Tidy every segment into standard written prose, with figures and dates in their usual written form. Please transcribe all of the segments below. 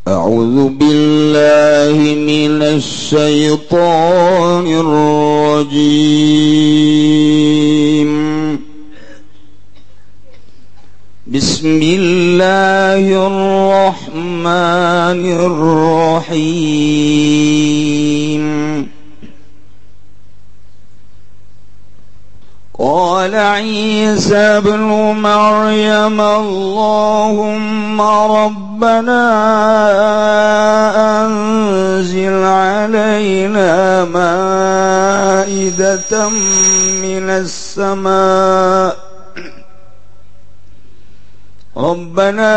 أعوذ بالله من الشيطان الرجيم. بسم الله الرحمن الرحيم. قال عيسى ابن مريم اللهم ربنا أنزل علينا مائدة من السماء ربنا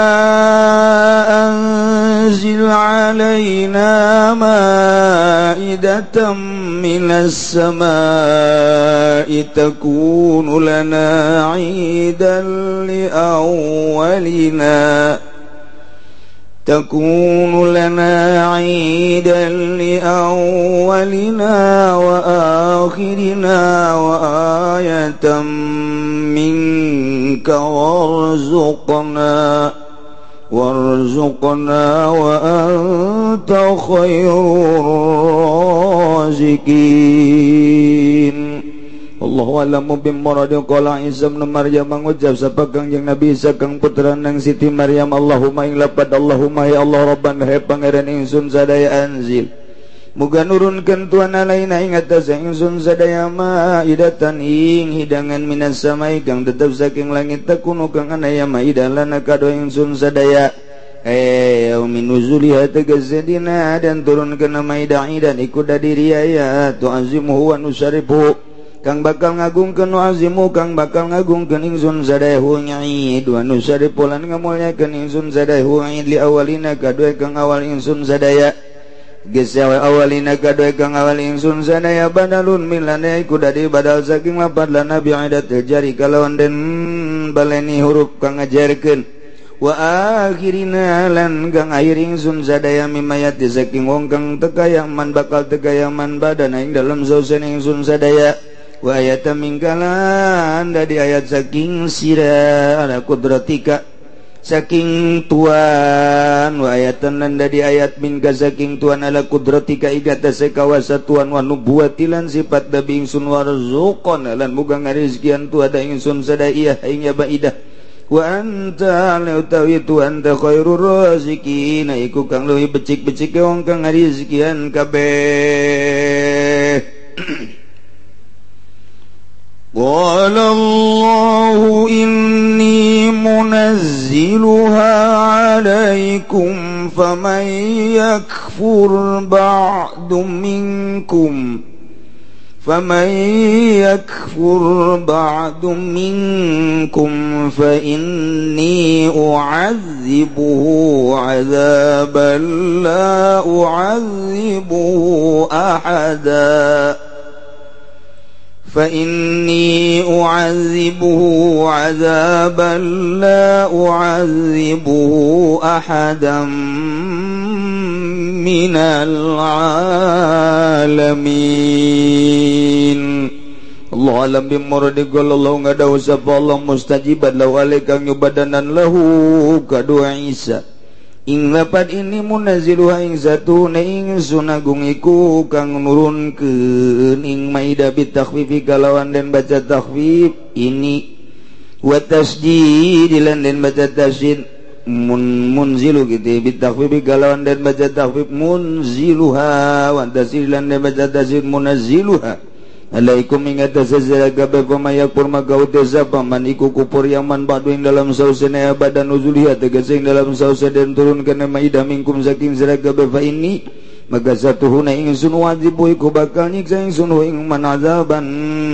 أنزل علينا مائدة من السماء تكون لنا عيدا لأولنا تكون لنا عيدا لأولنا وآخرنا وآية منك وارزقنا وأنت خير الرازقين. Allahu a'lamu bimurad. Qala Isa ibn Maryam ngucap sapa Kangjeng Nabi Isa kang putra nang Siti Maryam, Allahumma ing lapad Allahumma ya Allah Rabbana he pangeran ingsun sadaya anzil muga nurunkeun tuan alaina ing atas ingsun sadaya maidatan ing hidangan minas samai kang tetep saking langit takunu kang anaya maidah lana kado ingsun sadaya minuzuliha tegese dina dan turunkeun maidah dan iku dadi riyaya tu'azimuhu wa nusarifu kang bakal ngagungkeun azimu kang bakal ngagungkeun ingsun sadayahu nga'id wa nusarifu lan ngamulyakeun ingsun sadayahu nga'id li awalina kadue kang awal ingsun sadaya geus awalina kadue kang awal ingsun sadaya badalun milana iku dadi badal saking lapad lana bi'adatil jari kalawan den baleni huruf kang ngajarkeun wa akhirina lan kang akhir ingsun sadaya mimayat saking wong kang teka man bakal teka man badana ing dalem sausen ingsun sadaya wa ayata mingkalan dari ayat saking sira ala kudratika saking tuan wa ayatan lan dari ayat minka saking tuan ala kudratika igata sekawasa tuan wa nubuwatilan sifat dabi ingsun warzuqon lan muga ngarizkian tu ada ingsun sadaya ing ya baidah wa anta utawi tuan ta khairur razikin iku kang leuwih becik-becik wong kang ngarizkian kabeh. قال الله إني منزلها عليكم فمن يكفر بعد منكم فمن يكفر بعد منكم فإني أعذبه عذابا لا أعذبه أحدا فإني أعذبه عذابا لا أعذبه أحدا من العالمين. Allah alam bimurad. Allah ngadawu sapa Allah mustajibat lahu alaika nyubadanan lahu kadua Isa ing lapad ini munaziluha ing zatuna ingsun agung iku kang nurunkeun ing maidah bitakhfifi kalawan den baca takhfif ini wa tasjid lan den baca tasjid munzilu gitu bitakhfifi kalawan den baca takhfif munziluha wa tasjid lan den baca tasjid munazziluha alaikum ing atas sazira kabeh pamayakpur maka utesa paman iku kupur yaman ba'du ing dalam sausene abadan nuzuliha tegese ing dalam sause den turun kana maidah minkum saking sira kabeh fa ini maka satuhuna ingsun wajibu iku bakal nyiksa ingsun ing man azaban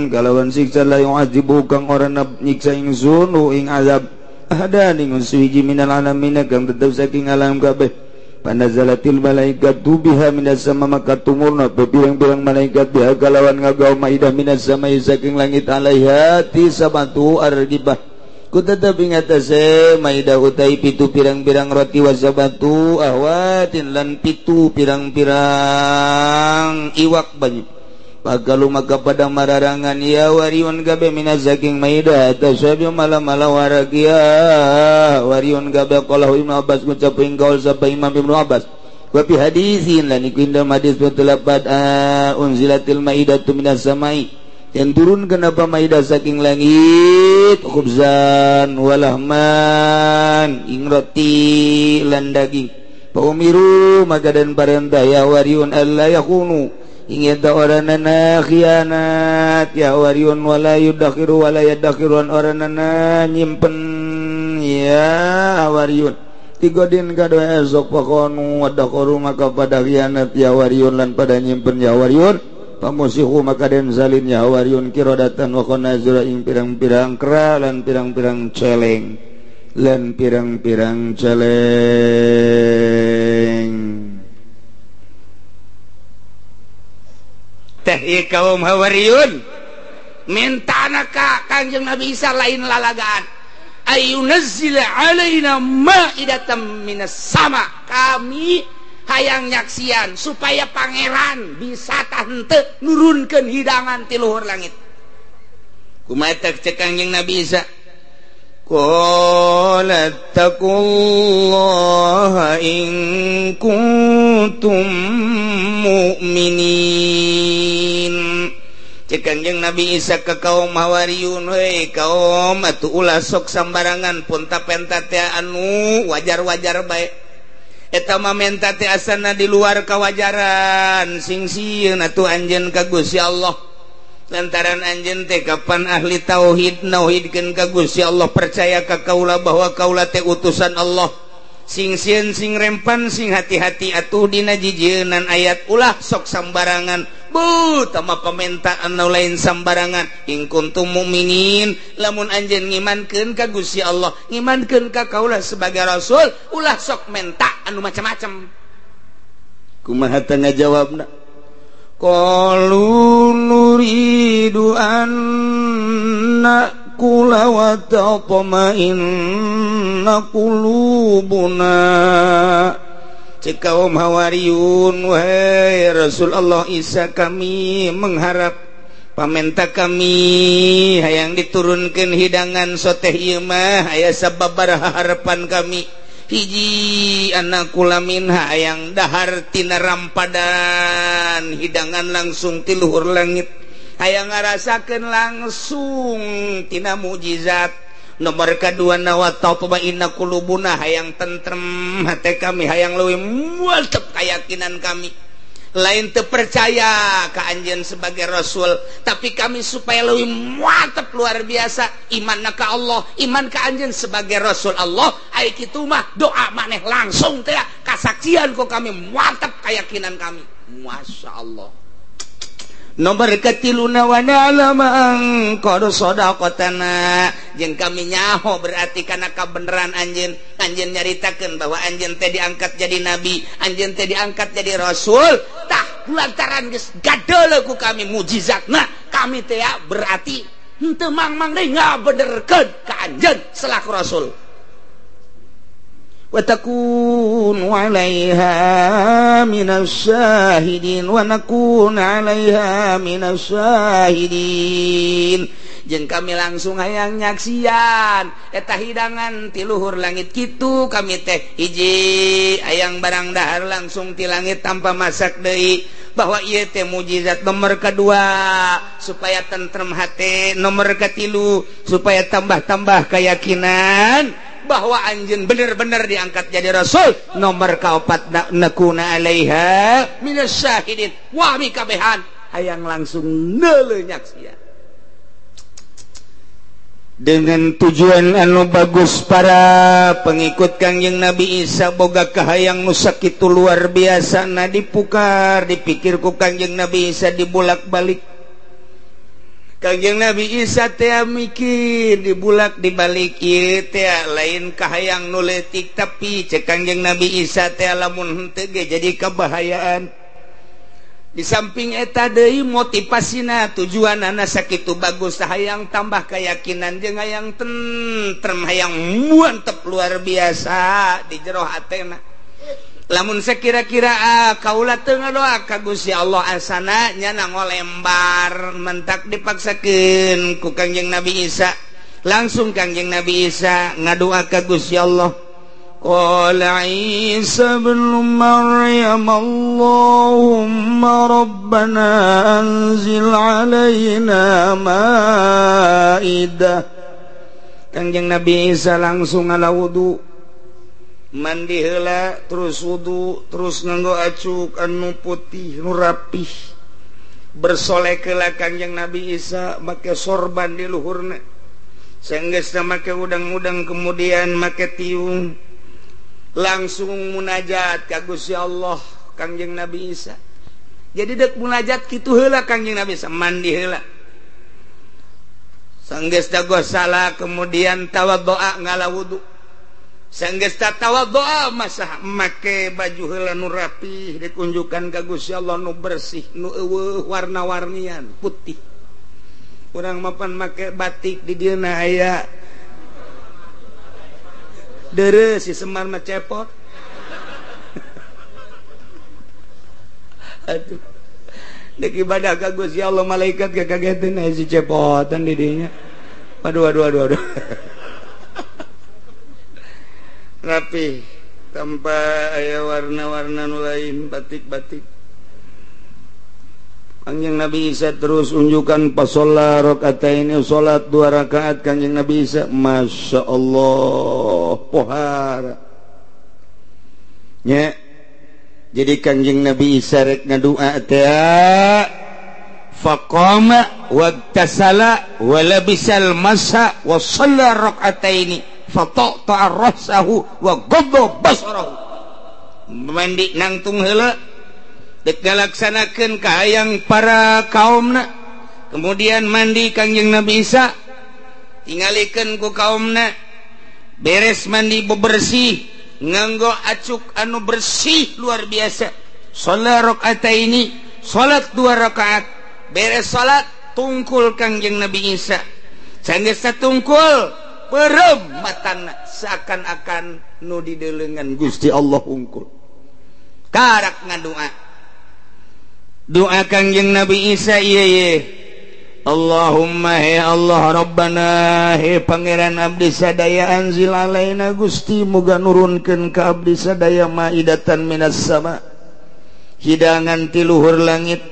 kalawan siksa la yu'adzibu kang ora nyiksa ingsun ing azab ahadan ing suwiji minal alamin kang tetep saking alam kabeh. Panazalatil malaikatu biha minas sama maka tumurna pirang-pirang malaikat biha kalawan ngagawa maidah minas sama saking langit alaiha ti sabatu argibah ku tetep ing atase maidah utai pitu pirang-pirang roti wasabatu ahwatin lan pitu pirang-pirang iwak banyu Pakalu maka pada mararangan ya wariun gabe minazaking maidah tasabi malam-malam waragia wariun gabe qalahu Ibnu Abbas ngucap ing kaul sapa Imam Ibnu Abbas wa fi hadisin lan iku indam hadis betelapat unzilatil maidatu minas samai yang turun kenapa maidah saking langit khubzan walahman ing roti lan daging paumiru maka dan parentah ya wariun alla yakunu ingin oranana khianat ya wariun wala yudakhiru wala yadakhiruan oranana nyimpen ya wariun tigodin kadua esok pakonu wadakhoru maka pada khianat ya wariun lan pada nyimpen ya wariun pamusihu maka den zalin ya wariun kirodatan wa khonazura ing pirang-pirang kera lan pirang-pirang celeng lan pirang-pirang celeng teh kaum Hawariyun mintana ka Kangjeng Nabi Isa lain lalagaan ayunazzila alaina ma'idatan minas sama kami hayang nyaksian supaya pangeran bisa tah henteu nurunkeun hidangan ti luhur langit kumaha teh cek Kangjeng Nabi Isa qala taqullaha in kuntum mu'minin cek Kangjeng Nabi Isa ke kaum Hawariyun we kaum atuh ulah sok sambarangan punta-penta teh anu wajar-wajar bae eta mah menta teh asana di luar kawajaran sing sieun atuh anjeun ka Gusti Allah lantaran anjeun teh kapan ahli tauhid nauhidkeun ka Gusti Allah percaya ka kaula bahwa kaula teh utusan Allah sing sieun sing rempan sing hati-hati atuh dina jijieunnan ayat ulah sok sambarangan bu tama pamentaan nu lain sambarangan in kuntum mukminin lamun anjeun ngimankeun ka Gusti Allah ngimankeun ka kaula sebagai rasul ulah sok menta anu macam-macam kumaha teh ngajawabna qalu nuridu an na'kula wa tatma'inna qulubuna cek kaum Hawariyun wahai Rasul Allah Isa kami mengharap pamenta kami hayang diturunkeun hidangan soteh ieu mah aya sababaraha harapan kami hiji anakula minha hayang dahar tina rampadan hidangan langsung ti luhur langit hayang ngarasakeun langsung tina mukjizat nomor kedua nawa tatma'inna qulubuna hayang tentrem hate kami hayang leuwih mantep keyakinan kami lain teu percaya ka anjeun sebagai rasul tapi kami supaya leuwih mantep luar biasa imanna ka Allah iman ka anjeun sebagai rasul Allah ai kitu mah doa maneh langsung teh kasaksian ku kami mantep keyakinan kami Masya Allah nomor ketiluna wa na'lama an qad sadaqatana jeung kami nyaho berarti kana kabeneran anjeun anjeun nyaritakeun bahwa anjeun teh diangkat jadi nabi anjeun teh diangkat jadi rasul tah lantaran geus gadeuleuh ku kami mujizatna kami teh berarti henteu mang-mang deui ngabenerkeun ka anjeun selaku rasul wa takunu 'alaiha minasy syahidin wa nakun 'alaiha minasy syahidin jeung kami langsung hayang nyaksian eta hidangan ti luhur langit kitu kami teh hiji hayang barang dahar langsung ti langit tanpa masak deui bahwa ieu teh mujizat nomor kedua supaya tentrem hate nomor katilu supaya tambah-tambah keyakinan bahwa anjeun bener-bener diangkat jadi rasul nomor kaopat nakuna alaiha minasyahidin wa mi kabehan hayang langsung neuleuh nyaksian dengan tujuan anu bagus para pengikut Kangjeng Nabi Isa boga kahayang nu sakitu luar biasa na dipukar dipikir ku Kangjeng Nabi Isa dibulak-balik Kangjeng Nabi Isa teh mikir dibulak dibalik ieu teh lain kahayang nu leutik tapi cek Kangjeng Nabi Isa teh lamun henteu ge jadi kabahayaan di samping eta deui motivasina tujuanana sakitu bagus hayang tambah keyakinan jeung hayang tentrem hayang mantep luar biasa di jero hatena Lamun sekira-kira kaula teu ngadoa ka Gusti Allah asana nya ngolembar mentak dipaksakeun ku Kangjeng Nabi Isa. Langsung Kangjeng Nabi Isa ngadoa ka Gusti Allah. Qala Isa ibn Maryam Allahumma rabbana anzil alaina maidah. Kangjeng Nabi Isa langsung ngala wudu, mandi heula terus wudu, terus nganggo acuk anu putih nu rapih, bersolek heula Kangjeng Nabi Isa make sorban di luhurna, sanggeusna make udang-udang kemudian make tiung, langsung munajat ka Gusti Allah Kangjeng Nabi Isa. Jadi dek munajat kitu heula Kangjeng Nabi Isa, mandi heula, sanggeusna gosala kemudian tawaddoa ngala wudu, sanggeus tawaddoa masah make baju heula nu rapih dikunjukkan ka Gusti Allah nu bersih nu eueuh warna-warnian putih. Urang mapan make batik di dieu na aya deureuh si Semar mah cepot. Aduh, dek ibadah ka Gusti Allah malaikat kakageteun aya si cepotan di dinya. Aduh aduh aduh aduh. Rapi tanpa aya warna-warna nu lain, batik-batik. Kangjeng Nabi Isa terus unjukan pasola rakaataini, salat 2 rakaat Kangjeng Nabi Isa. Masya Allah pohara nya. Jadi Kangjeng Nabi Isa rek ngadua teh faqama wagtasala wa labisal masa wa shalla rakaataini fataqta'a ra'sahu wa ghadda basarahu. Mandi nangtung heula dek ngalaksanakeun kahayang para kaumna, kemudian mandi Kangjeng Nabi Isa tingalikeun ku kaumna, beres mandi bebersih nganggo acuk anu bersih luar biasa, salat rakaataini, salat 2 rakaat, beres salat tungkul Kangjeng Nabi Isa, sanggeus tungkul perem matana seakan-akan nu didelengan Gusti Allah hungkul. Karak ngadua doa Kangjeng Nabi Isa ieu ye, Allahumma he Allah Rabbana he Pangeran abdi sadaya anzil alaina Gusti muga nurunkeun ka abdi sadaya maidatan minas sama, hidangan ti luhur langit,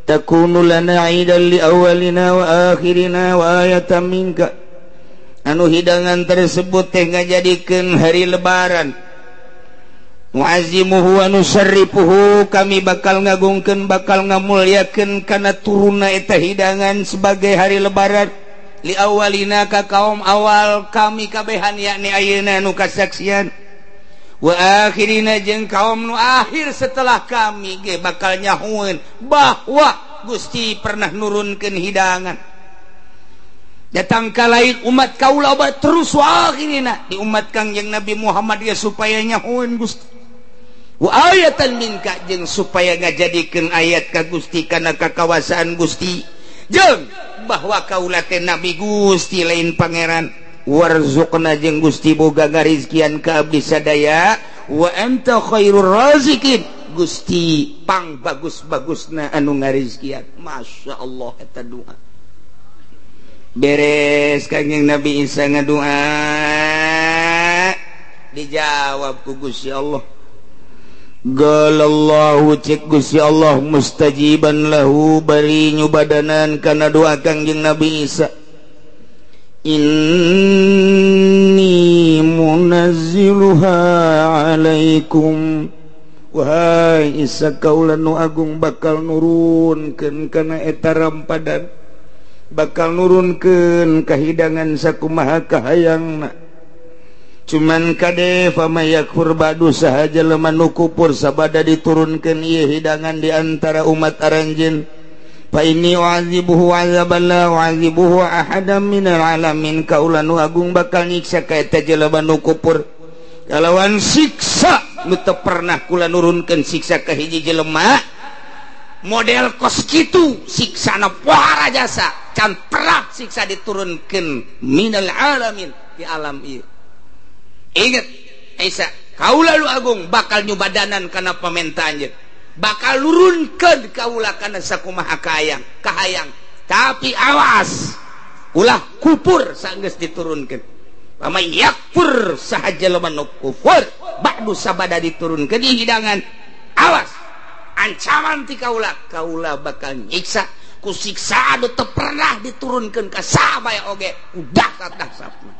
takunu lana aidan li awalina wa akhirina wa ayatan minka. Anu hidangan tersebut teh ngajadikeun hari lebaran. Mu'azzimuhu wa nusarrifuhu, kami bakal ngagungkeun bakal ngamulyakeun kana turunna eta hidangan sebagai hari lebaran li awalina ka kaum awal kami kabehan yakni ayeuna nu kasaksian, wa akhirina jeung kaum nu akhir setelah kami ge bakal nyahueun bahwa Gusti pernah nurunkeun hidangan. Datang ka lain umat kaula terus wa akhirina di umat Kangjeng Nabi Muhammad ya supaya nyahueun Gusti. Wa ayatan minka jeung supaya ngajadikeun ayat ka Gusti kana kakawasaan Gusti jeung bahwa kaula teh nabi Gusti lain pangeran. Warzuqna jeung Gusti boga ngarizkian ka abdi sadaya wa anta khairur razikin, Gusti pang bagus-bagusna anu ngarizkian. Masya Allah eta doa. Beres Kangjeng Nabi Isa ngadua dijawab ku Gusti Allah. Galallahu cek Gusti Allah mustajiban lahu bari nyubadanan kana doa Kangjeng Nabi Isa. Inni munazziluha alaikum, wahai Isa kaula nu agung bakal nurunkeun kana eta rampadan, bakal nurunkeun kahidangan sakumaha kahayangna. Cuman kade fama yakfur ba'du sahaja jelema nu kupur sabada diturunkeun ieu hidangan di antara umat aranjeun. Fa inni u'adzibuhu 'adzaban la u'adzibuhu ahadan minal alamin, kaula nu agung bakal nyiksa ka eta jelema nu kupur kalawan siksa nu teu pernah kula nurunkeun siksa ka hiji jelema model kos kitu, siksana pohara jasa can pernah siksa diturunkeun minal alamin di alam ieu. Ingat Isa Kaula lu agung bakal nyubadanan kana pamenta anjeun. Bakal nurunkeun kaula kana sakumaha kahayang, kahayang. Tapi awas, ulah kupur sanggeus diturunkeun. Pama yakfur saha jelema nu kufur, ba'du sabada diturunkeun di hidangan. Awas, ancaman ti kaula, kaula bakal nyiksa ku siksa anu teu pernah diturunkeun ka saha bae oge, udah dahsatna.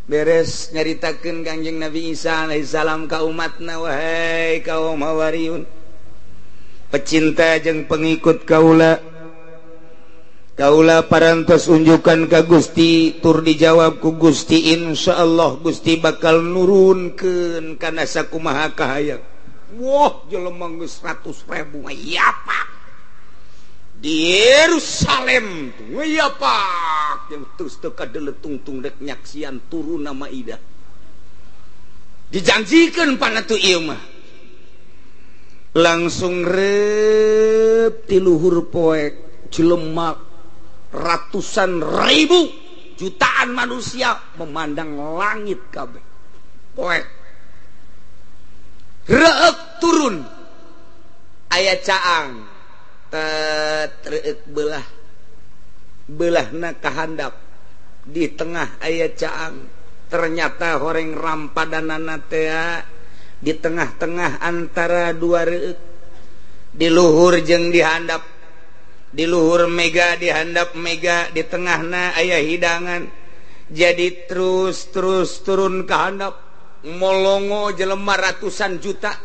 Beres nyaritakeun Kangjeng Nabi Isa alaihissalam ka umatna, wahai kaum Hawariyun, pecinta jeung pengikut kaula, kaula parantos unjukan ka Gusti, tur dijawab ku Gusti, insyaallah Gusti bakal nurunkeun kana sakumaha kahayang. Wah, jelema geus 100.000 ya pak di Yerusalem ya pak, yang terus teu kadeletung-tung rek nyaksian turun nama Maidah. Dijanjikeun panatu ieu mah langsung rep ti luhur poek jelema ratusan ribu jutaan manusia memandang langit kabeh poek reuk turun aya caang tet belah belahna kahandap di tengah aya caang, ternyata horeng rampadanana teh di tengah-tengah antara dua reuk, di luhur jeung di handap, di luhur mega di handap mega, di tengahna aya hidangan. Jadi terus terus turun ke handap, molongo jelema ratusan juta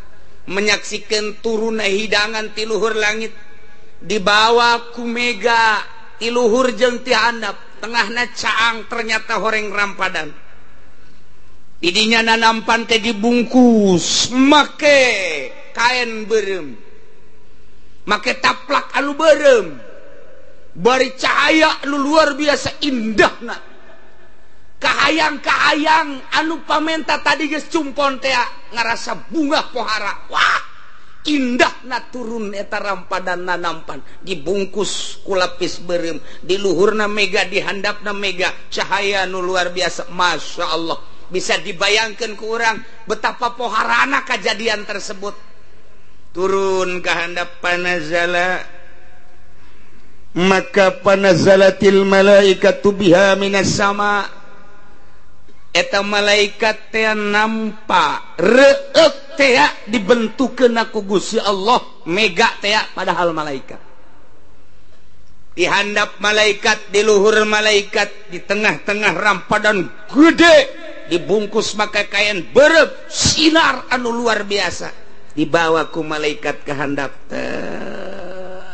menyaksikan turunna hidangan ti luhur langit, dibawa ku mega ti luhur jeung ti handap, tengahna caang ternyata horeng rampadan. Didinya nanampan teh dibungkus make kain beureum, make taplak anu beureum, bari cahaya anu luar biasa indahna. Kahayang-kahayang anu pamenta tadi geus cumpon teh ngarasa bunga pohara. Wah, indahna turun eta rampadan nanampan, dibungkus ku lapis beureum, di luhurna mega, di handapna mega, cahaya nu luar biasa. Masya Allah, bisa dibayangkan ku urang betapa poharana kejadian tersebut. Turun ke handap panazala, maka panazalatil malaikatu biha minas sama. Eta malaikat teh nampak reuk teh dibentukeun ku Gusti Allah mega teh, padahal malaikat di handap malaikat, di luhur malaikat, di tengah-tengah rampadan gede, dibungkus make kain beureum, sinar anu luar biasa, dibawa ku malaikat ke handap teh,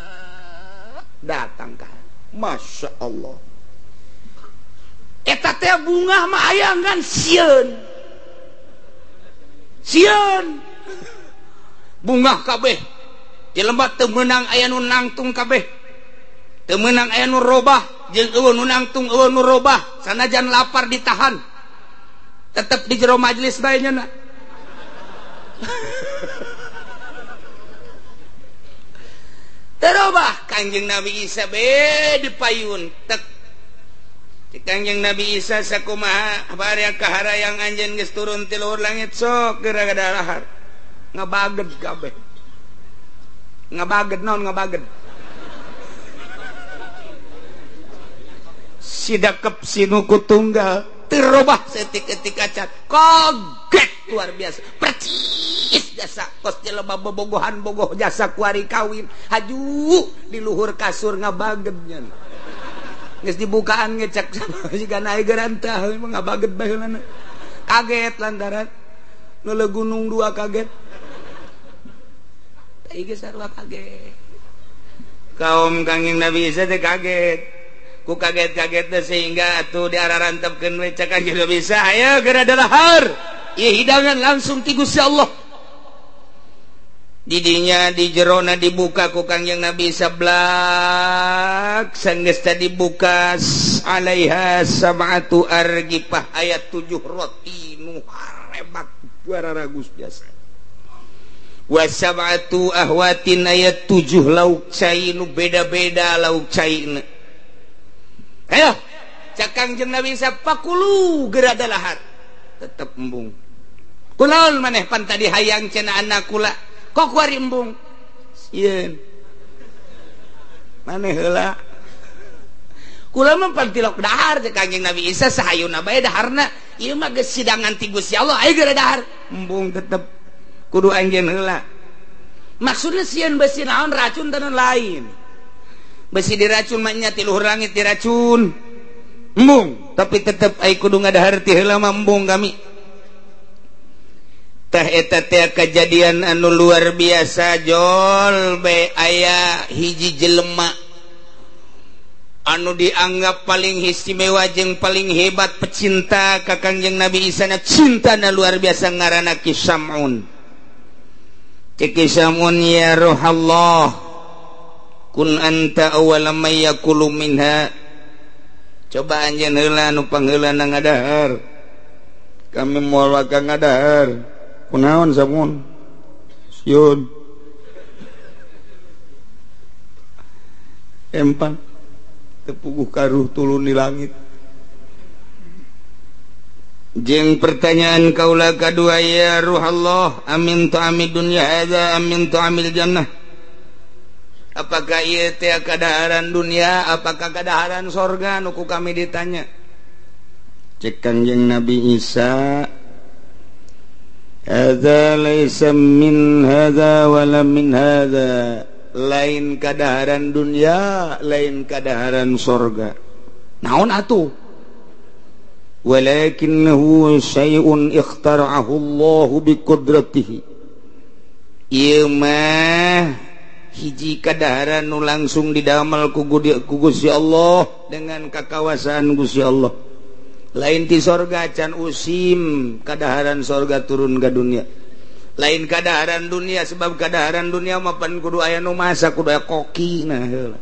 datang ka. Masya Allah, eta teh bunga mah ayangan sieun sieun bunga kabeh jelema teu meunang aya nu nangtung kabeh, teu meunang aya nu robah, jeung eueuh nu nangtung eueuh nu robah, sanajan lapar ditahan tetep di jero majelis bae nya. Terobah Kangjeng Nabi Isa be dipayun tek. Kangjeng Nabi Isa sakumaha bari kaharayang anjeun geus turun ti luhur langit sok geura gadalahar. Ngabaged kabeh. Ngabaged naon ngabaged? Sidakep sinuku tunggal terobah setik-etik acan. Kaget luar biasa. Percis jasa kos jelema bobogohan bogoh jasa kuari kawin. Haju di luhur kasur ngabaged nya. Geus dibukaan ngecek jiga naik gerantah ngabaget baheulana. Kaget lantaran neuleuh gunung dua kaget. Tah ieu sarua kaget. Kaum Kangjeng Nabi Isa teh kaget. Ku kaget-kaget teh sehingga atuh diararantepkeun we cek Kangjeng Nabi Isa, ayo geura dalahar. Ieu hidangan langsung ti Gusti Allah. Didinya di jerona dibuka ku Kangjeng Nabi Isa blak sanggeus tadi dibuka alaiha sab'atu argifah, ayat 7 roti nu harebat bararagus biasa. Wa sab'atu ahwatin, ayat 7 lauk cai nu beda-beda lauk caina. Ayo cak Kangjeng Nabi Isa pakulu geura dalahar. Tetep embung. Kunaon maneh pan tadi hayang cenah anak kula, kok kuari embung? Sieun. Maneh heula. Kula mah pan tilok dahar cek Kangjeng Nabi Isa sahayuna bae daharna. Ieu mah geus sidangan ti Gusti Allah, ayo geura dahar. Embung tetep kudu anjeun heula. Maksudna sieun besi naon racun dan lain. Besi diracun mah nya ti luhur langit diracun. Embung, tapi tetep ai kudu ngadahar ti heula mah embung kami. Tah eta teh kejadian anu luar biasa jol bae aya hiji jelema anu dianggap paling istimewa jeung paling hebat pecinta ka Kangjeng Nabi Isa na cintana luar biasa ngaranna Ki Sam'un. Cek Ki Sam'un ya ruhallah kun anta awwala may yakulu minha. Coba anjeun heula nu pangheulana ngadahar. Kami moal waka ngadahar. Kunaon Sam'un? Sieun. Empang tepuguh karuh tulun di langit. Jeung pertanyaan kaula kadua ya ruhallah amin ta'amid dunya hadza amin ta'amil jannah. Apakah ieu teh kadaharan dunia, apakah kadaharan sorga nu ku kami ditanya. Cek Kangjeng Nabi Isa hadza laisa min hadza wala min hadza, lain kadaharan dunia, lain kadaharan sorga. Naon atuh? Walakinnahu syai'un ikhtara'ahu Allahu biqudratihi. Ieu mah hiji kadaharan nu langsung didamel ku Gusti Allah dengan kakawasaan Gusti Allah. Lain ti sorga can usim kadaharan sorga turun ke dunia. Lain kadaharan dunia sebab kadaharan dunia mah pan kudu aya nu masak kudu aya koki nah heula.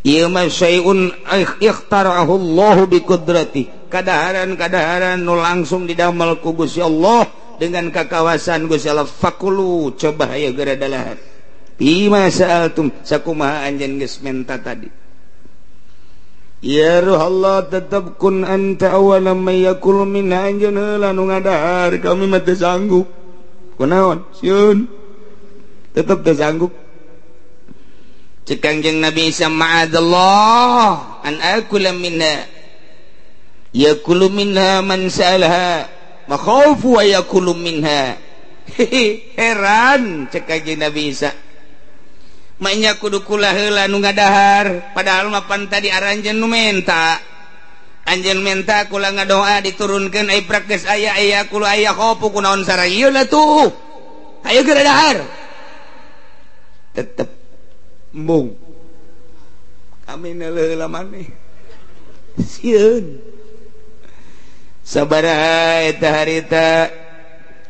Ieu mah syai'un ikhtara'ahu Allahu biqudrati. Kadaharan-kadaharan nu langsung didamel ku Gusti Allah dengan kakawasan Gusti Allah. Fakulu coba aya geura dalahar. Bima sa'altum sakumaha anjeun geus menta tadi. Ya ruh Allah tetap kun anta awwala may yakul minha anjeun heula nu ngadahar kami mah teu sanggup. Kunaon? Sieun. Tetep teu sanggup. Cek Kangjeng Nabi Isa ma'adallah an akula minha. Yakulu minha man sa'alha makhaufu wa yakulu minha. Heran cek Kangjeng Nabi Isa. Maknya kudu kula heula nu ngadahar padahal mah pan tadi aranjeun nu menta. Anjeun menta kula ngadoa diturunkeun ai prakes aya aya kula aya khofu kunaon sareng ieu lah tuh. Ayo geura dahar. Tetep embung. Kami neuleuh heula maneh. Sieun. Sabaraha eta harita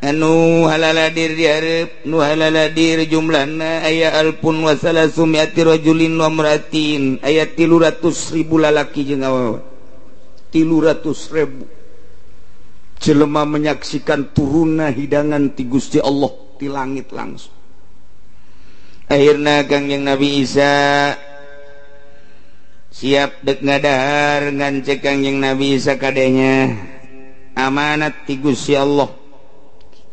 anu halaladir dihareup nu halaladir jumlahna aya alpun wa salasumiati rajulin wa imraatin aya 300.000 lalaki jeung awewe 300.000 jelema menyaksikan turunna hidangan ti Gusti Allah ti langit langsung. Akhirna Kangjeng Nabi Isa siap dek ngadahar ngan cek Kangjeng Nabi Isa kadenya amanat ti Gusti Allah.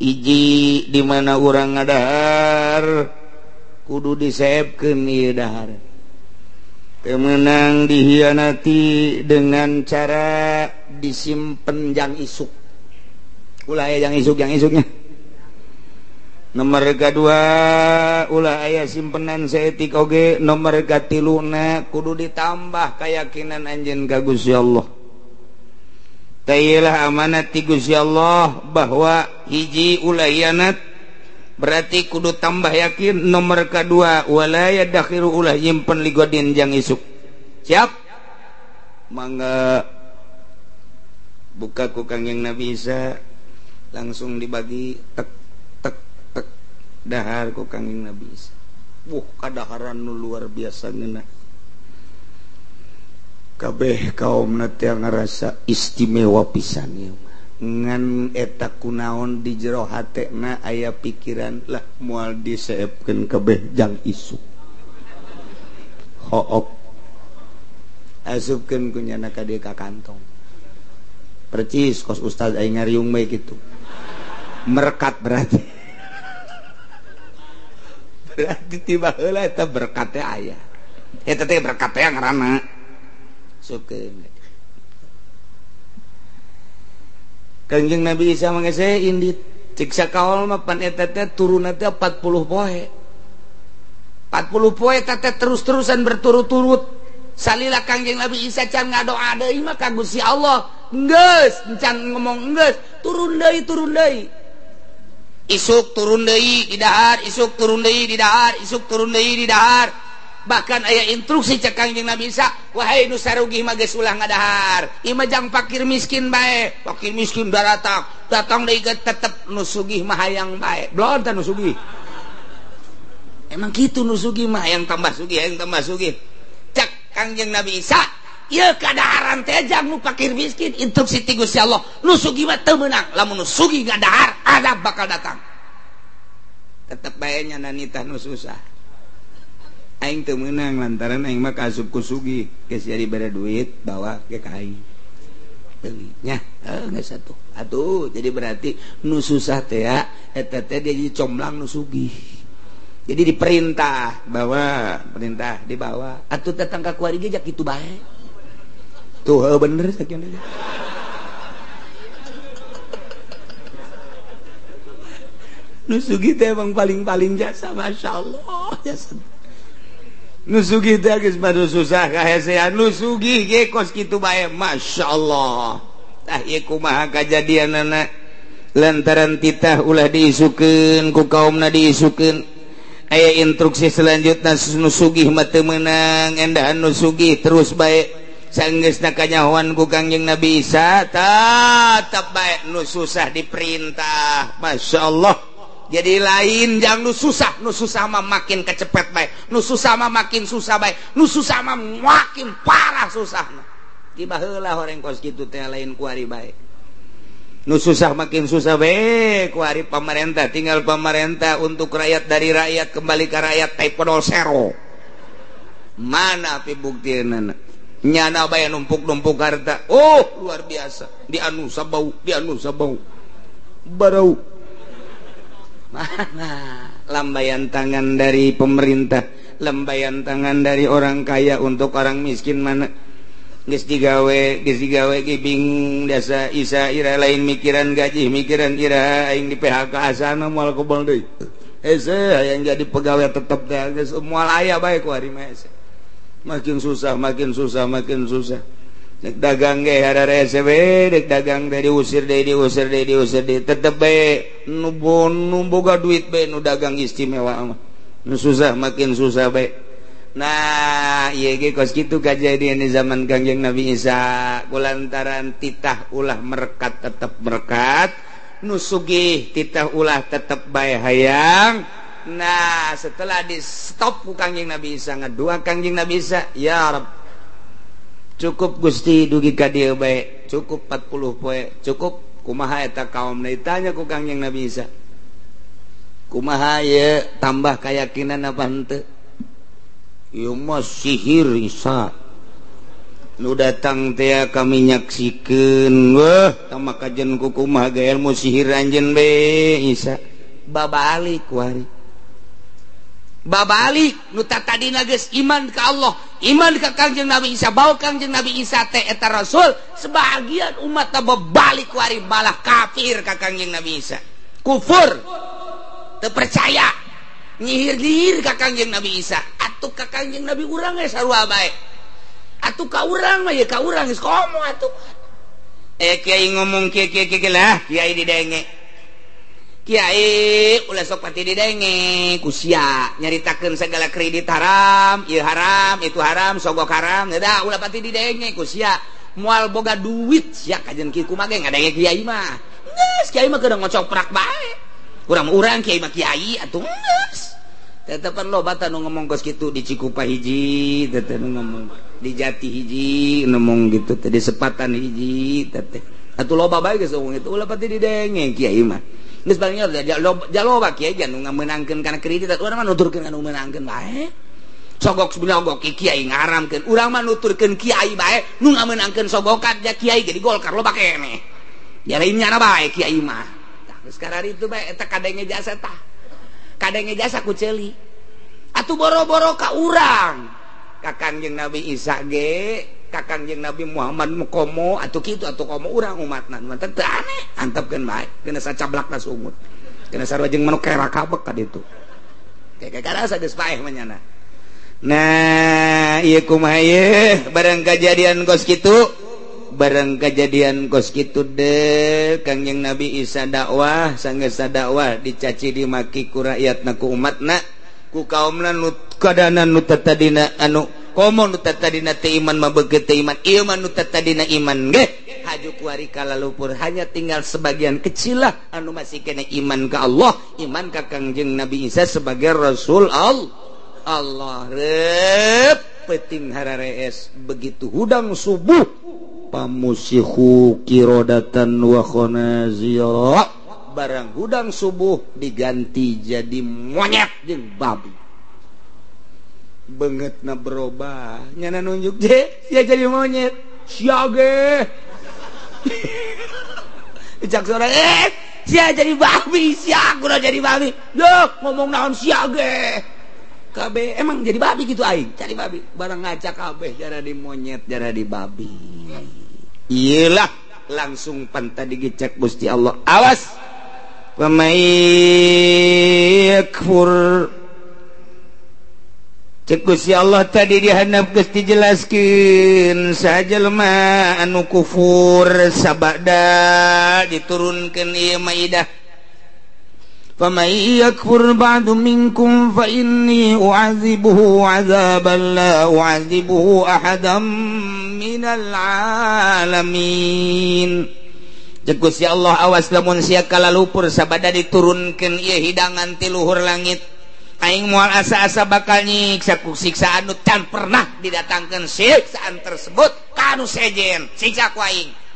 Iji di mana urang ngadahar kudu diseepkeun ieu dahar. Teu meunang dihianati dengan cara disimpen jang isuk. Ulah aya jang isuk jang isuknya. Nomor kadua ulah aya simpenan saeutik oge. Nomor katiluna kudu ditambah keyakinan anjeun ka Gusti Allah. Tailah amanat ti Gusti Allah bahwa hiji ulah hianat berarti kudu tambah yakin. Nomor kedua wala yadakhiru ulah nyimpen ligodin jang isuk. Siap? Mangga buka ku Kangjeng Nabi Isa langsung dibagi tek tek tek dahar ku Kangjeng Nabi Isa. Wuh kadaharan nu luar biasa ngeunah. Kabeh kaum teh ngarasa istimewa pisan ieu mah. Ngan eta kunaon di jero hatena aya pikiran lah moal diseepkeun kabeh jang isuk. Hook. Asupkeun ku nyana ka dieu ka kantong. Percis kos ustaz aing ngariung bae kitu. Merekat berarti. Berarti tiba heula eta berkat teh aya. Eta teh berkat teh ngaranna. Sukeun. Kanjeng Nabi Isa mangese indit cek sakaol mah pan eta teh turunna teh 40 poe. 40 poe eta teh terus-terusan berturut-turut. Salila Kangjeng Nabi Isa can ngadoa deui mah ka Gusti Allah. Geus, can ngomong geus, turun deui, turun deui. Isuk turun deui di dahar, isuk turun deui di dahar, isuk turun deui di dahar. Bahkan aya instruksi cek Kangjeng Nabi Isa, wahai nu sarugih mah geus ulah ngadahar. Ieu mah jang fakir miskin bae, fakir miskin daratang, datang deui ge tetep nu sugih mah hayang bae. Belon teh nu sugih. Emang kitu nu sugih mah hayang tambah sugih, hayang tambah sugih. Cek Kangjeng Nabi Isa, ieu kadaharan teh jang nu fakir miskin, instruksi ti Gusti Allah, nu sugih mah teu meunang, lamun nu sugih ngadahar, azab bakal datang. Tetep bae nya nanitah nu susah. Aing teu meunang lantaran aing mah kaasup ku sugih, geus jadi bere duit bawa ke ka aing. Beuli nya, geus atuh. Atuh, jadi berarti nu susah teh ya, eta teh dia jadi comlang nu sugih. Jadi diperintah bawa, perintah dibawa. Atuh datang ka kuari ge jak kitu bae. Tuh bener sakieu. Nu sugih teh emang paling-paling jasa, masyaallah jasa. Nu sugih teh geus badu susah kahesean, nu sugih ge kos kitu bae, masyaallah. Tah ieu kumaha kajadianana lantaran titah ulah diisukeun ku kaumna diisukeun. Aya instruksi selanjutnya nu sugih mah teu meunang, endahan nu sugih terus bae sanggeusna kanyahoan ku Kangjeng Nabi Isa tetep bae nu susah diperintah, masyaallah. Jadi lain jang nu susah mah makin kecepet bae, nu susah mah makin susah bae, nu susah mah makin parah susahna. Di baheula horeng kos kitu teh lain kuari bae. Nu susah makin susah bae kuari pamarentah, tinggal pamarentah untuk rakyat dari rakyat kembali ke rakyat type zero. Mana pi buktianana? Nyana bae numpuk-numpuk harta. Oh, luar biasa. Di anu sabau, di anu sabau. Barau. Mana lambaian tangan dari pemerintah, lambaian tangan dari orang kaya untuk orang miskin mana? Geus digawe ge bingung dasa isa ira lain mikiran gaji, mikiran ira aing di PHK asana moal kebal deui. Hese hayang jadi pegawai tetep teh geus moal aya bae ku ari mah hese. Makin susah, makin susah, makin susah. Dek dagang ge hararese we, dek dagang teh diusir deui, diusir deui, diusir deui, tetep bae nu boga duit bae nu dagang istimewa mah. Nu susah makin susah bae. Nah, ieu ge kos kitu kajadian di zaman Kangjeng Nabi Isa, kulantaran titah ulah merekat tetep merekat, nu sugih titah ulah tetep bae hayang. Nah, setelah di stop ku Kangjeng Nabi Isa, ngadua Kangjeng Nabi Isa, ya Rabb, cukup Gusti dugi ka dieu bae, cukup 40 poe, cukup kumaha eta kaum ditanya ku Kangjeng Nabi Isa. Kumaha ieu tambah keyakinan apa henteu? Ieu mah sihir Isa. Nu datang teh kami nyaksikeun, wah tama kajen ku kumaha ge ilmu sihir anjeun be Isa. Babalik wari. Babalik nu tadina geus iman ka Allah, iman ka Kangjeng Nabi Isa, bawa Kangjeng Nabi Isa teh eta rasul, sebagian umat teh babalik wari malah kafir ka Kangjeng Nabi Isa. Kufur. Teu percaya. Nyihir-nyihir ka Kangjeng Nabi Isa. Atuh ka Kangjeng Nabi urang ge sarua bae. Atuh ka urang mah ye ka urang geus komo atuh. Kiai ngomong kieu kieu kieu lah, kiai didenge. Kiai ulah sok pati didenge ku sia nyaritakeun segala kredit haram, ieu haram, itu haram, sogok haram, da ulah pati didenge ku sia. Moal boga duit sia kajen kieu kumaha ge ngadenge kiai mah. Geus kiai mah keur ngocoprak bae. Urang-urang kiai mah kiai atuh geus. Tetepan loba tah nu ngomong kos kitu di Cikupa hiji, teteh nu ngomong di Jati hiji, ngomong gitu teh di Sepatan hiji teteh. Atuh loba bae geus ngomong itu ulah pati didenge kiai mah. Geus palingnya jaloba kiai jan nu ngamenangkeun kana kredit atuh urang mah nuturkeun anu meunangkeun bae. Sogok sebenarnya kiai ngaramkeun urang mah nuturkeun kiai bae nu ngamenangkeun sogokan ja kiai ge di Golkar loba keneh. Ya lain nyana bae kiai mah. Tah geus kararitu bae eta kadenge jasa tah. Kadenge jasa ku ceuli. Atuh boro-boro ka urang. Ka Kangjeng Nabi Isa ge, ka Kangjeng Nabi Muhammad komo atuh kitu atuh komo urang umatna. Mantep teu aneh, antepkeun bae kena sacablakna sungut. Kena sarua jeung manuk kerakabek ka ditu. Kayak karasa geus paeh mah nyana. Nah, ieu kumaha ieu barang kejadian kos kitu, barang kejadian kos kitu deh Kangjeng Nabi Isa dakwah, sanggeus dakwah dicaci dimaki ku rakyatna ku umatna, ku kaumna nu kadana nu tatadina anu komo nu tatadina teu iman mah beukeut teu iman, ieu mah nu tatadina iman ge haju kuari kalalupur, hanya tinggal sebagian kecil lah anu masih kena iman ka Allah, iman ka Kangjeng Nabi Isa sebagai Rasul Allah. Allah rep peting hararees begitu hudang subuh pamusihu kirodatan wa khonazira barang hudang subuh diganti jadi monyet jeung babi beungeutna berubah nyana nunjuk je sia jadi monyet sia ge cak sora sia jadi babi sia kudu jadi babi duh ngomong naon sia ge kabeh emang jadi babi gitu aing cari babi barang ngaca kabeh jara di monyet jara di babi iyalah langsung panta digecek Gusti Allah awas pamai kfur cek Gusti Allah tadi dihandap geus dijelaskeun sajelema anu kufur sabada diturunkeun ieu maidah فَمَنْ يَكْفُرْ بَعْدُ مِنْكُمْ فَإِنِّي أُعَذِّبُهُ عَذَابًا لَا أُعَذِّبُهُ أَحَدًا مِنَ الْعَالَمِينَ. Cek Gusti Allah awas lamun sia kalalupur sabada diturunkeun ieu hidangan ti luhur langit aing moal asa-asa bakal nyiksa ku siksaan nu can pernah didatangkeun siksaan tersebut ka anu sejen siksa ku aing.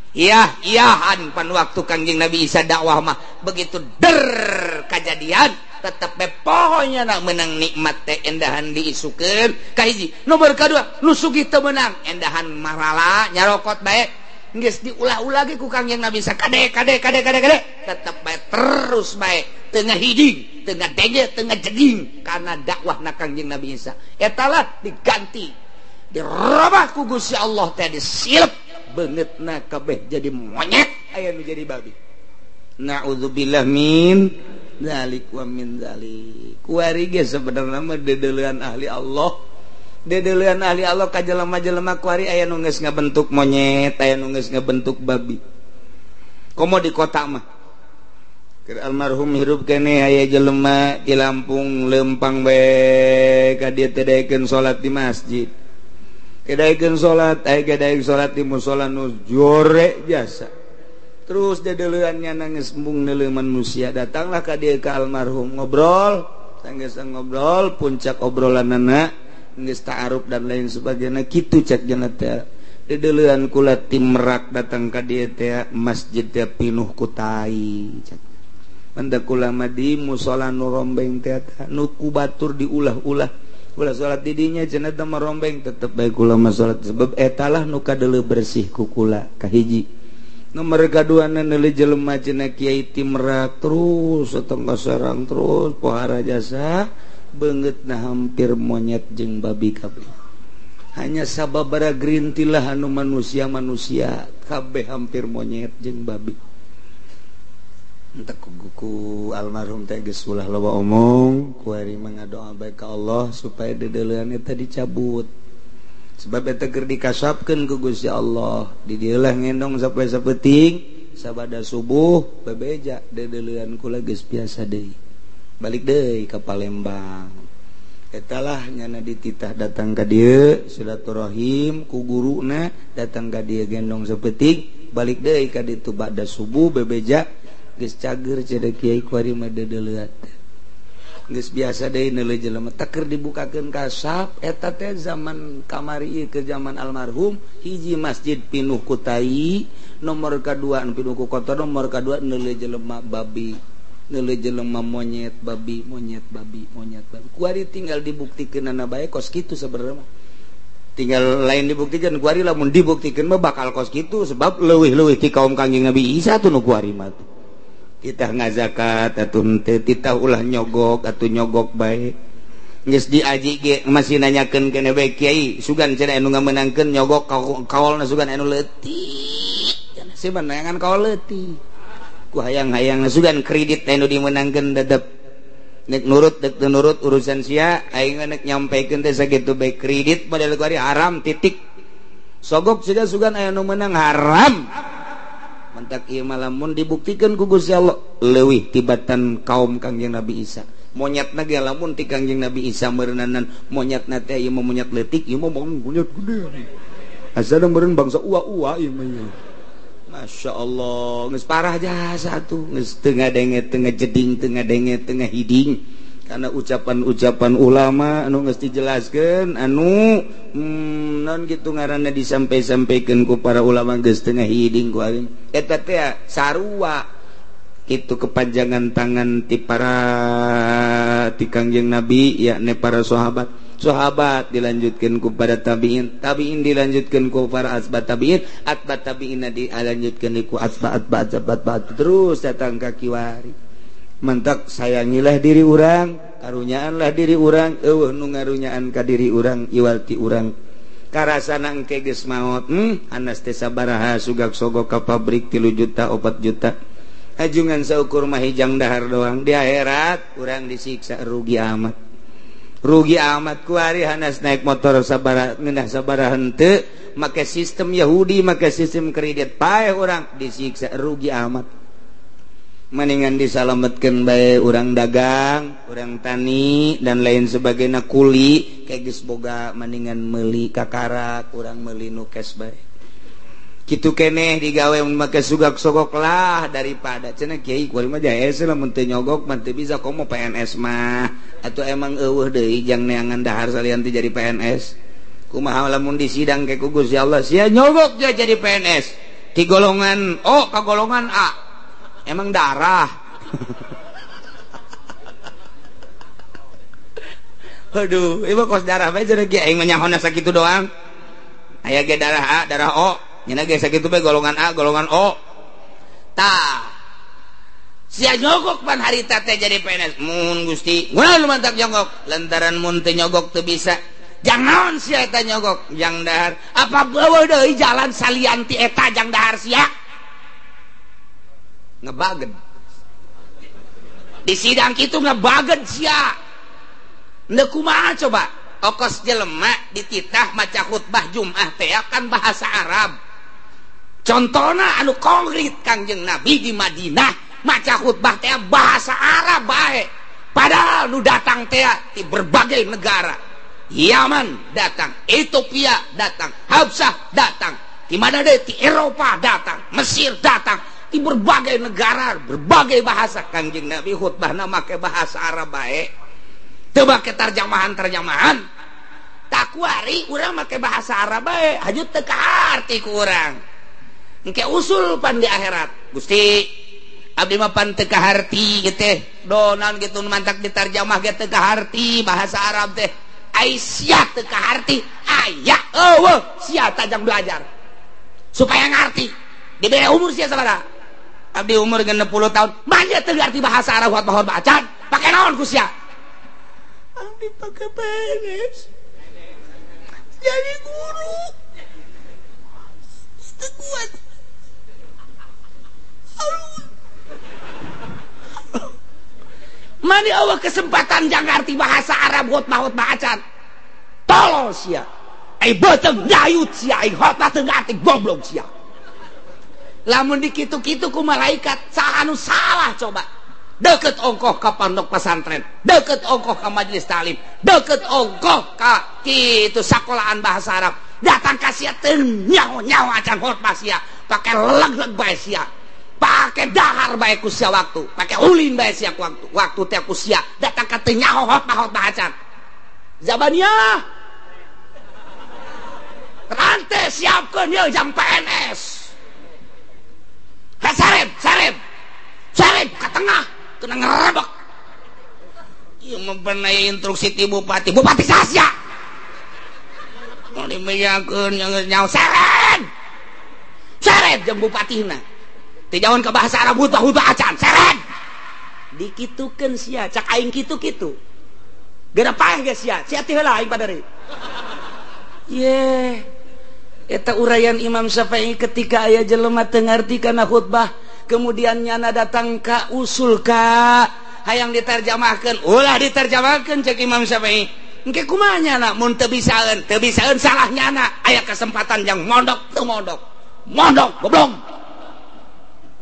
Iya, iyahan pan waktu Kangjeng Nabi Isa dakwah mah begitu der kejadian tetep be pohonya nak menang nikmat teh endahan diisukeun kahiji nomor kadua nu sugih teu meunang endahan marala nyarokot bae geus diulah-ulah ge ku Kangjeng Nabi Isa kade kade kade kade kade tetep bae terus bae teu ngahiding teu ngadenge teu ngajeging karena dakwahna Kangjeng Nabi Isa eta lah diganti dirobah ku Gusti Allah teh disilep beungeutna kabeh jadi monyet aya nu jadi babi. Na'udzubillah min dzalik wa min dzalik. Kuari ge sebenarna mah dedeulean ahli Allah. Dedeulean ahli Allah ka jelema-jelema kuari aya nu geus ngabentuk monyet, aya nu geus ngabentuk babi. Komo di kota mah. Keur almarhum hirup keneh aya jelema di Lampung lempang bae ka dieu teh daekeun salat di masjid. Kedaikeun salat, aya kedaikeun salat di musala nu jore jasa. Terus dedeuleannya nangis embung neuleuh manusia, datanglah ka dieu ka almarhum ngobrol, sanggeus ngobrol puncak obrolanana geus ta'aruf dan lain sebagainya kitu cek cenah teh. Dedeulean kula ti Merak datang ka dieu teh masjid teh pinuh ku tai cek. Manda kula mah di musala nu rombeng teh nu ku batur diulah-ulah. Kula salat di dinya cenah teh merombeng tetep bae kula mah salat sebab etalah nu kadeuleu bersih ku kula kahiji. Nomor kaduana neuleuh jelema cenah kiai ti Merak terus satengah sarang terus pohara jasa beungeutna hampir monyet jeung babi kabeh. Hanya sababara gerintilah anu manusia-manusia kabeh hampir monyet jeung babi. Entek ku almarhum teh geus ulah loba omong kuari mangadoa bae ka Allah supaya dedeulean eta dicabut sebab eta keur dikasapkeun ku Gusti Allah di dieu lah ngendong sampai sapeting sabada subuh bebeja dedeulean kula geus biasa deui balik deui ka Palembang eta lah nyana dititah datang ka dieu silaturahim ku guruna datang ka dieu gendong sapeting balik deui ka ditu bada subuh bebeja geus cager cenah kiai kuari mah deudeuleut geus biasa deui neuleuh jelema teh keur dibukakeun kasap eta teh zaman kamari ieu ke zaman almarhum hiji masjid pinuh ku tai nomor kadua pinuh ku kotor nomor kadua neuleuh jelema babi Neuleuh jelema monyet babi monyet babi monyet babi. Kuari tinggal dibuktikeunana bae kos kitu sebenarnya. Tinggal lain dibuktikan kuari lamun dibuktikan mah bakal kos kitu sebab leuwih-leuwih ti kaum Kangjeng Nabi Isa tuh nu kuari mah. Titah ngazakat atuh henteu, titah ulah nyogok atuh nyogok bae. Geus diaji ge masih nanyakeun keneh bae kiai sugan cenah anu ngamenangkeun nyogok kaolna sugan anu leutik. Cenah sieun neangan kaol leutik. Ku hayang-hayang sugan kredit anu dimenangkeun dedep. Nek nurut dek teu nurut urusan sia aing nek nyampaikan teh sakitu bae kredit model kuari haram titik. Sogok sia sugan aya nu meunang haram. Mentak ieu mah lamun dibuktikan ku Gusti Allah leuwih tibatan kaum Kangjeng Nabi Isa. Monyetna ge lamun ti Kangjeng Nabi Isa meureunnan monyetna teh ieu mah monyet leutik ieu mah monyet gede. Asal meureun bangsa ua-ua ieu mah. Masya Allah, geus parah jasa tuh, geus teu ngadenge teu ngajeding teu ngadenge teu ngahiding karena ucapan-ucapan ulama anu geus dijelaskeun anu non kitu ngaranna disampai-sampaikeun ku para ulama geus teu ngahiding ku aing. Eta teh sarua kitu kepanjangan tangan ti para ti Kangjeng Nabi yakni para sahabat. Sahabat dilanjutkan kepada tabiin, tabiin dilanjutkan ku para asbat tabiin, atbat tabiin dilanjutkan ku asbat atbat atbat atbat terus datang ka kiwari. Mentak sayangilah diri urang, karunyaanlah diri urang, eueuh nu ngarunyaan ka diri urang iwal ti urang. Karasana engke geus maot, anas teh sabaraha sugak sogok ka pabrik 3 juta 4 juta. Hajungan saukur mah hijang dahar doang di akhirat urang disiksa rugi amat. Rugi amat kuari hanas naik motor sabara ngeunah sabara henteu make sistem Yahudi make sistem kredit paeh urang disiksa rugi amat. Mendingan disalametkeun bae urang dagang, urang tani dan lain sebagainya kuli kayak geus boga mendingan meuli kakarak urang meuli nu cash bae. Kitu keneh digawe make sugak sogok lah daripada cenah kiai kuari mah jaes lamun teu nyogok mah teu bisa komo PNS mah atau emang eueuh deui jang neangan dahar salian teu jadi PNS kumaha lamun disidang ke ku Gusti Allah sia nyogok dia jadi PNS ti golongan O ka golongan A emang darah. Aduh ieu kos darah bae cenah kiai aing mah nyahona sakitu doang aya ge darah A darah O nyana ge sakitu bae golongan A golongan O tah sia nyogok pan harita teh jadi PNS mun Gusti mun mantak nyogok lantaran mun teu nyogok teu bisa jangan sia eta nyogok jang dahar apa bawa deui jalan salian ti eta jang dahar sia ngebagen di sidang kitu ngebagen sia ndeu kumaha coba okos jelema dititah maca khutbah Jumat teh kan bahasa Arab. Contohna anu konkret Kangjeng Nabi di Madinah maca khutbah teh bahasa Arab bae. Padahal nu datang teh di berbagai negara. Yaman datang, Ethiopia datang, Habsah datang, di mana deh di Eropa datang, Mesir datang, di berbagai negara, berbagai bahasa. Kangjeng Nabi khutbahna make bahasa Arab bae. Teu make terjemahan-terjemahan. Takuari urang make bahasa Arab bae, hajut teu kaharti ku urang. Engke usul pan di akhirat. Gusti, abdi mah pan teu kaharti ieu teh. Do naon kitu mantak ditarjamah ge teu kaharti bahasa Arab teh. Ai sia teu kaharti, aya eueuh sia tajang belajar. Supaya ngarti. Dibere umur sia sabaraha? Abdi umur 60 tahun, manja teu ngarti bahasa Arab khotbah acan. Pake naon ku sia? Abdi pake PNS. Jadi guru. Teu kuat. Mani Allah kesempatan jangan ngerti bahasa Arab khotbah-khotbah acan. Tolol sia. Ai beuteung dayut sia, ai khotbah teu ngarti goblok sia. Lamun dikitu-kitu ku malaikat saha anu salah coba. Deket ongkoh ka pondok pesantren, deket ongkoh ka majelis taklim, deket ongkoh ka kitu sakolahan bahasa Arab. Datang ka sia teu nyaho-nyaho acan khotbah sia, pake leg-leg bae sia. Pakai dahar bae ku sia waktu, pakai ulin bae sia waktu, waktu teh ku sia datang ka teu nyaho khotbah-khotbah acan. Zabaniyah. Rantai siapkeun yeuh jang PNS. He sareb, sareb. Sareb ka tengah, kena ngerebek. Ieu mah pernah instruksi ti bupati, bupati sasya. Mau dibejakeun geus nyaho seret. Seret jeung bupatina. Teu jauhan ka bahasa Arab hutbah-hutbah acan, seret. Dikitukeun sia, cak aing kitu-kitu. Geura paeh geus sia, sia teh heula aing padari. Ye. Eta uraian Imam Syafi'i ketika aya jelema teu ngarti kana khutbah, kemudian nyana datang ka usul ka hayang diterjemahkeun, ulah diterjemahkeun cek Imam Syafi'i. Engke kumaha nyana mun teu bisaeun, teu bisaeun salah nyana, aya kesempatan yang mondok teu mondok. Mondok goblok.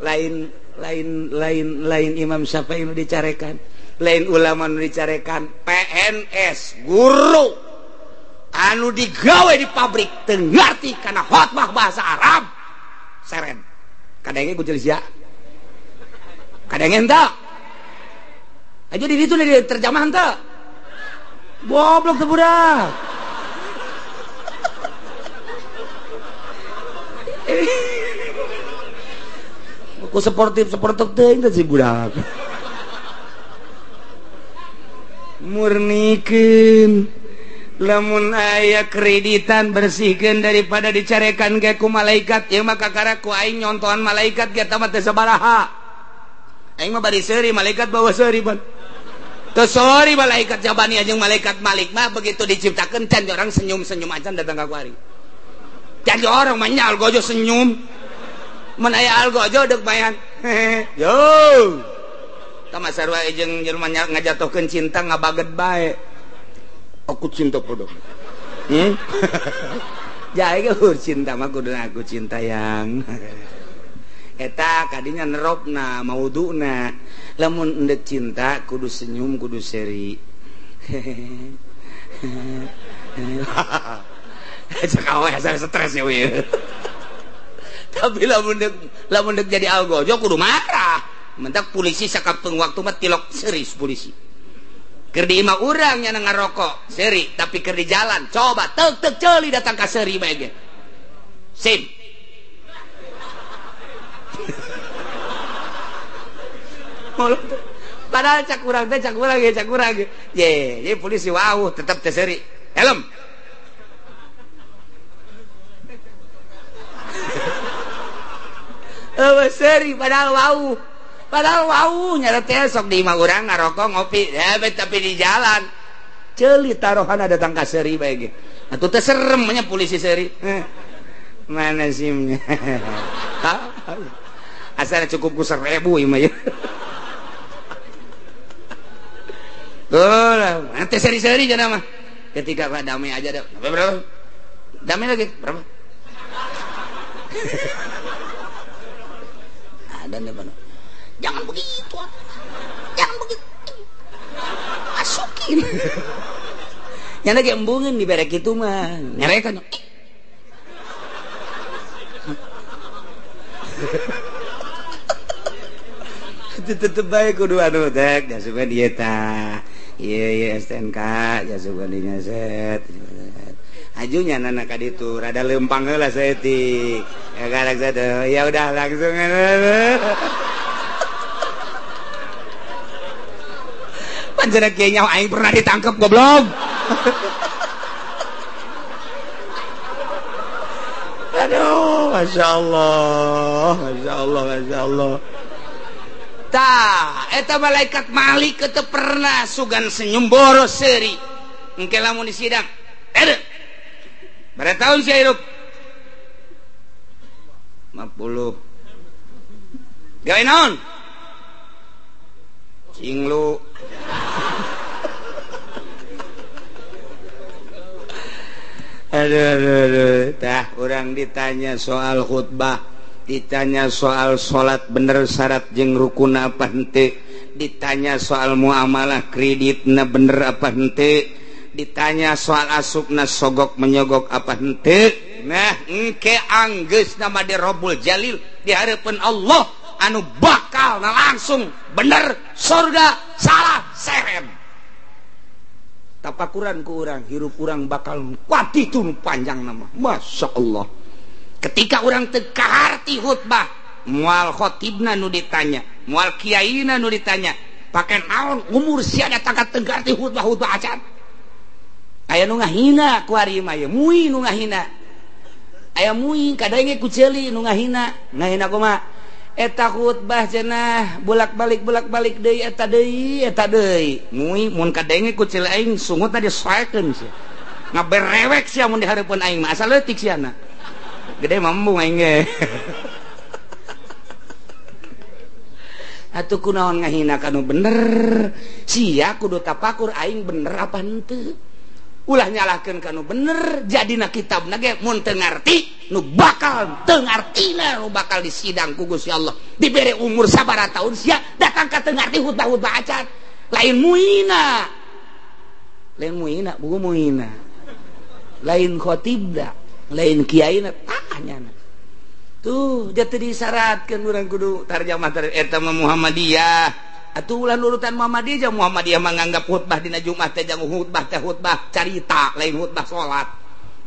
Lain lain lain lain Imam Syafi'i nu dicarekan, lain ulama nu dicarekan, PNS guru anu digawe di pabrik teu ngarti kana khotbah bahasa Arab seren. Kadenge ku jelis ya. Kadenge henteu. Aja di ditu di terjemahan teu. Goblok teu budak. Ku sportif sportif teuing teh si budak. Murnikeun lamun aya kreditan bersihkeun daripada dicarekan ge ku malaikat ieu mah kakara ku aing nyontohan malaikat ge eta mah teu sabaraha. Aing mah bari seuri malaikat bawa seuri ban. Teu seuri malaikat jabani jeung malaikat Malik mah begitu diciptakeun can orang senyum-senyum acan datang ka kuari. Can orang mah nya algojo senyum. Mun aya algojo deuk bayan. Yo. Tah sarua jeung jelema ngajatohkeun cinta ngabaget bae. Aku cinta padamu. Jae ge cinta mah kudu aku cinta yang. Eta kadinya neropna mauduna. Lamun endek cinta kudu senyum kudu seri. Cek awe asa stres ya we. Tapi lamun dek jadi algojo kudu marah. Mentak polisi sakapeung waktu mah tilok seris polisi. Keur di imah urang nya ngarokok seri, tapi keur di jalan coba tek tek ceuli datang ka seri bae ge. Sim. Padahal cak urang teh cak urang ge cak urang ge. Ye, ye polisi wau tetep teh seri. Helm. Eueuh seri padahal wau. Padahal wau nyara teh sok di imah urang ngarokok ngopi, ya, tapi di jalan ceuli taruhana datang ka seuri bae ge. Atuh teh serem nya polisi seuri. Mana simnya? Asal cukup ku 1000 ieu mah ya. Tuh, nanti seri-seri jangan mah. Ketika Pak damai aja dah. Berapa? Damai lagi berapa? Ada nih Pak. Jangan begitu, jangan begitu, masukin. Yang lagi embungin di berek itu mah, nyerekan. Tetep baik kudu anu tek, jasukan dia ta, iya iya STNK, jasukan dinya set. Ajunya nana kaditu, rada lempang heula saeutik. Ya karek satu, ya udah langsung. Panjana kieu nyaho aing pernah ditangkep goblok. Aduh, Masya Allah, Masya Allah, Masya Allah. Tah, eta malaikat Malik teu pernah sugan senyum boros seuri. Engke lamun di sidang. Ere. Berapa tahun sia hirup? 50. Gawe naon? Cinglu. Aduh, aduh, aduh. Tah, orang ditanya soal khutbah, ditanya soal salat bener syarat jeung rukun apa henteu, ditanya soal muamalah kreditna bener apa henteu, ditanya soal asupna sogok menyogok apa henteu. Nah, engke anggeus nama di Robbul Jalil di hareupeun Allah anu bakal na langsung bener surga salah serem. Tapakuran ku urang hirup urang bakal kuat itu panjang nama. Masya Allah. Ketika urang teu kaharti khutbah, moal khotibna nu ditanya, moal kiaina nu ditanya, Pake naon umur sia datang ka teu ngarti khutbah-khutbah acan. Aya nu ngahina kuari mah ye, mui nu ngahina. Aya mui kadenge ku ceuli nu ngahina. Ngahina kumaha? Eta khutbah cenah bolak-balik deui eta deui eta deui. Mui mun kadenge ku ceuli aing sungutna disoekeun sia. Ngaberewek sia mun dihareupeun aing mah asal leutik siana. Gede mambu aing ge. Atuh kunaon ngahina kanu bener? Sia kudu tapakur aing bener apa henteu? Ulah nyalahkeun kanu bener, jadina kitabna ge mun teu ngarti, nu bakal teu ngartina nu bakal disidang ku Gusti Allah. Dibere umur sabaraha tahun sia datang ka teu ngarti khutbah-khutbah acan. Lain muina. Lain muina, buku muina. Lain khotibna, lain kiaina tah nyana. Tuh, jatuh disyaratkeun urang kudu tarjamah eta mah Muhammadiyah. Atuh ulah nurutan Muhammadiyah, jeung Muhammadiyah menganggap khutbah dina Jumat teh jang khutbah teh khutbah carita, lain khutbah salat.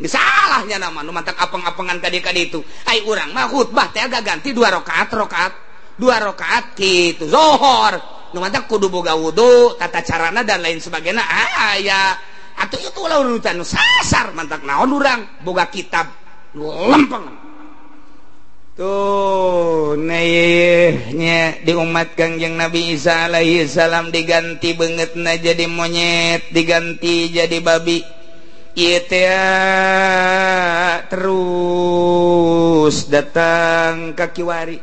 Geus salahnya nama nu mantak apeng-apengan kadi-kadi itu. Ai urang mah khutbah teh agak ganti 2 rakaat rakaat 2 rakaat kitu zuhur. Nu mantak kudu boga wudu, tata carana dan lain sebagainya. Aya. Atuh itu ulah urutan nu sasar mantak naon urang boga kitab lempeng. Tuh nya di umat Kangjeng Nabi Isa alaihi salam diganti beungeutna jadi monyet, diganti jadi babi. Ieu teh terus datang ka kiwari.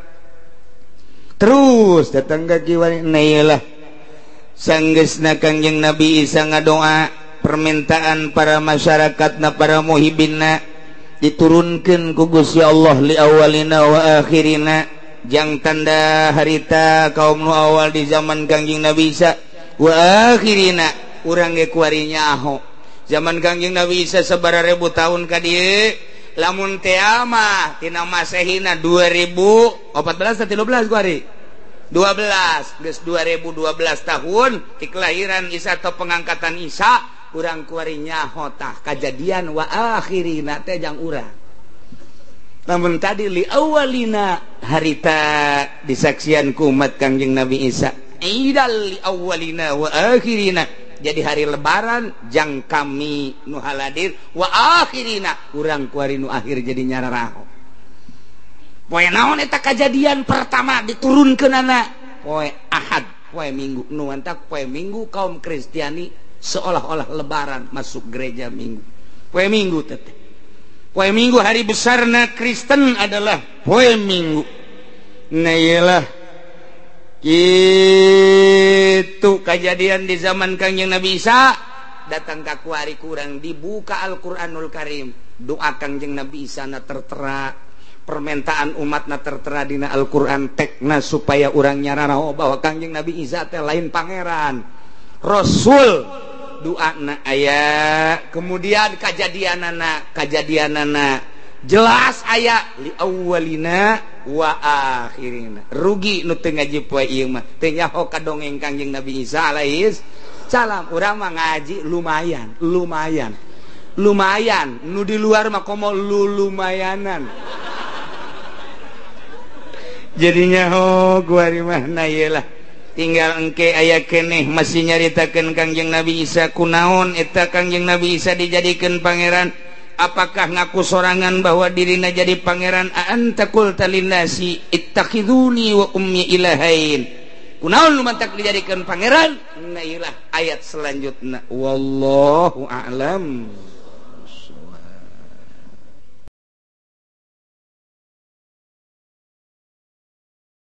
Terus datang ka kiwari. Nah ieu lah sanggeusna Kangjeng Nabi Isa ngadoa permintaan para masyarakatna, para muhibinna diturunkan ku Gusti Allah li awalina wa akhirina jang tanda harita kaum nu awal di zaman Kangjeng Nabi Isa wa akhirina urang ge kuari nyaho zaman Kangjeng Nabi Isa sabaraha ribu tahun ka dieu lamun teh mah tina Masehina 2014 atau 13 kuari 12 geus 2012 tahun ti kelahiran Isa atau pengangkatan Isa urang kuari nyaho tah kajadian wa akhirina teh jang urang. Namun tadi li awalina harita disaksian ku umat Kangjeng Nabi Isa idal li awalina wa akhirina jadi hari lebaran jang kami nu haladir wa akhirina urang kuari nu akhir jadi nyararaho. Poe naon eta kajadian pertama diturunkeunana poe Ahad, poe Minggu. Nu mantak poe Minggu kaum Kristiani seolah-olah lebaran masuk gereja Minggu. Poe Minggu teteh. Poe Minggu hari besarna Kristen adalah poe Minggu. Nah iyalah itu kejadian di zaman Kangjeng Nabi Isa datang ka kuari kurang dibuka Al-Qur'anul Karim. Doa Kangjeng Nabi Isa na tertera, permintaan umatna tertera dina Al-Qur'an tekna supaya urang nyararaho bahwa Kangjeng Nabi Isa teh lain pangeran, Rasul. Doana aya, kemudian kajadianana, kajadianana jelas aya li awwalina wa akhirina. Rugi nu teu ngaji poe ieu mah teu nyaho ka dongeng Kangjeng Nabi Isa alaihi salam. Urang mah ngaji lumayan, lumayan. Lumayan, nu di luar mah komo lumayanan. Jadinya oh gua mah na ieu lah. Tinggal engke aya keneh masih nyaritakeun Kangjeng Nabi Isa kunaon eta Kangjeng Nabi Isa dijadikeun pangeran. Apakah ngaku sorangan bahwa dirina jadi pangeran? Anta qulta linnasi ittakhiduni wa ummi ilahain. Kunaon nu mantak dijadikeun pangeran? Nah ieu lah ayat selanjutna. Wallahu a'lam.